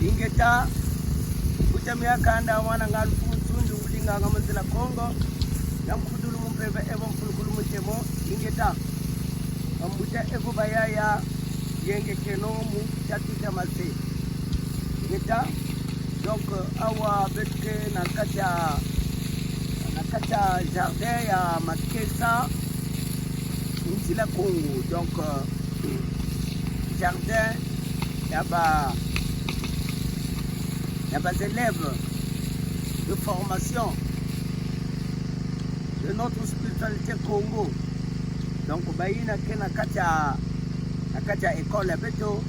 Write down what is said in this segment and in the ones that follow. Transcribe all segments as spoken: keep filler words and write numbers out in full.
Ingeta, kutamia kanda wana ngal funsun du linga nga mzila Kongo. Yang kudulu mumpe ba evan kulukulu mutemo. Ingeta. Ambuta evo bayaya yenge keno mu tatu tamase. Ingeta. Donc, euh, awa betke na katia, na katia jardin ya Makesa, Nzila Kongo. Donc, euh, jardin ya ba, ya ba élèves de formation de notre spiritualité Kongo. Donc, bayina ke na katia, na katia école ya beto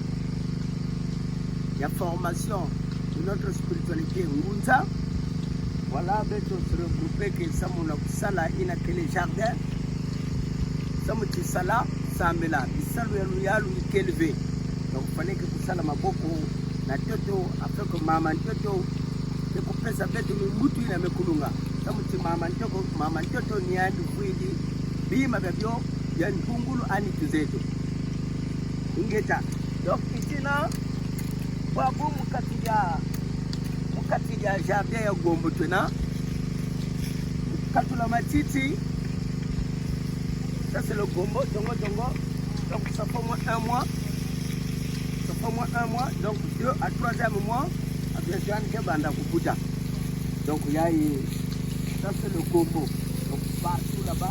ya formation de notre spiritualité Ngunza. Voilà, beto se regrouper ke samu na kusala ina kele jardin. Samu tisala, sambela, bisalu ya luyalu ikelive. Donc, fallait que kusala maboko na ntoto, afin que mama ntoto ke kupesa beto mimbutu ina mekulunga. Samu ti mama ntoto, mama ntoto ni andi vwidi bima babio ya ntungulu ani tuzeto. Ingeta. Donc, itina, babu mu kati ya, mu kati ya jardin ya Gombo twena. Katula matiti. Ça, c'est le Gombo, dongo, dongo. Donc, ça fait au moins un mois. Ça fait au moins un mois. Donc, deux à troisième mois. Après, je viens de banda kukuta. Donc, il y a, ça, c'est le Gombo. Donc, partout là-bas,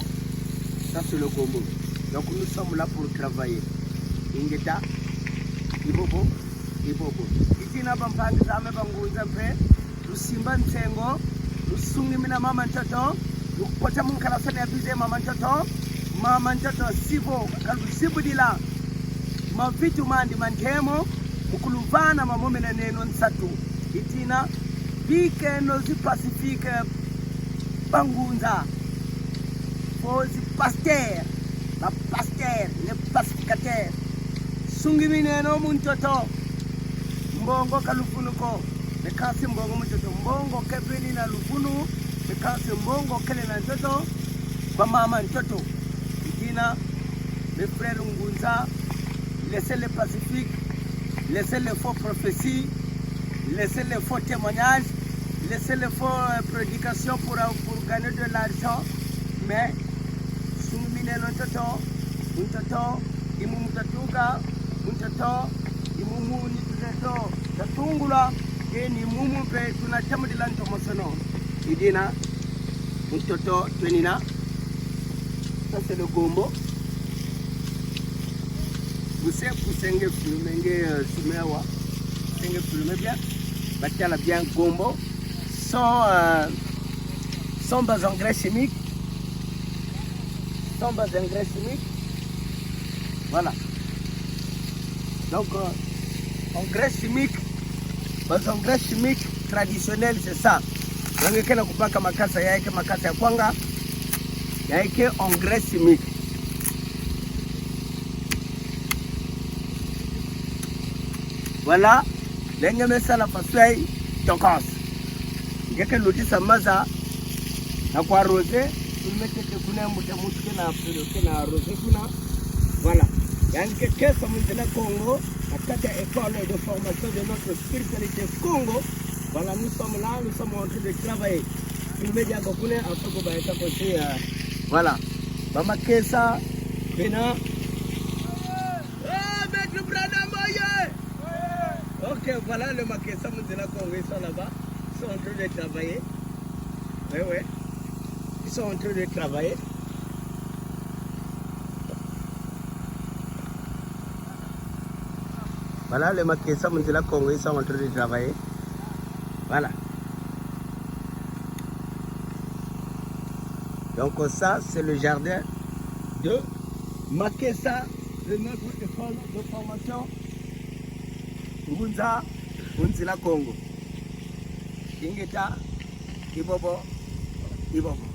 ça, c'est le Gombo. Donc, nous sommes là pour travailler. Ingeta, ibobo, ibobo. Itina bampangi zame bangunza mpe. Lusimba nsengo, lusungi mina mama ntoto, lukota munkalasani ya bize mama ntoto, mama ntoto sivo, kalusibudila mavitu mandi mantemo, mukuluvana mamomena neno nsatu. Itina, bikeno zi pacifique bangunza. Fo zi pasteur, ba pasteur, les pacificateurs. Sungi mineno mu ntoto. Mbongo ka luvunu ko. Mekasi mbongo mu ntoto. Mbongo ke veni na luvunu. Mekasi mbongo kele na ntoto. Ba mama ntoto. Itina, mes frères Ngunza, laissez les pacifiques, laissez les faux prophéties, laissez les faux témoignages, laissez les faux, euh, prédications pour, euh, pour gagner de l'argent. Mais, sungi mineno ntoto, ntoto, imumu tatuka, ntoto, imumu ni tuzeto, tatungula, ke ni mumu mpe, tuna tamudila ntomosono. Idina, ntoto, twenina. Ça, c'est le gombo. Vous savez, vous savez, vous savez, euh, sumewa. Vous savez, vous savez bien. Batala bien gombo. Sans, euh, sans bas engrais chimique. Sans bas engrais chimique. Voilà. Donc, euh, engrais chimique, bas engrais chimique traditionnel, c'est ça. Donc, ke na kupaka makasa, ya ke makasa ya kwanga, ya ke engrais chimique. Voilà. Lenge me sala faswei tokos. Nge ke lodi sa maza na kwa arroser, ku mete ke kuna mbuta mutu ke na arroser, ke na arroser kuna. Voilà. Yani ke ke sa mu nzila Kongo, na kati ya école de formation de notre spiritualité Kongo. Voilà, nous sommes là, nous sommes en train de travailler. Filmer dia ko kuna, afin ko ba eta ko si, euh, voilà. Ba makesa, bena. Ah, Maître Branham, oyez ! Ok, voilà le makesa mu nzila Kongo, ils sont là-bas. Ils sont en train de travailler. Ouais, ouais. Ils sont en train de travailler. Voilà, le makesa mu nzila Kongo, ils sont en train de travailler. Voilà. Donc ça, c'est le jardin de makesa de notre école de formation Ngunza mu nzila Kongo. Ingeta, ibobo, ibobo.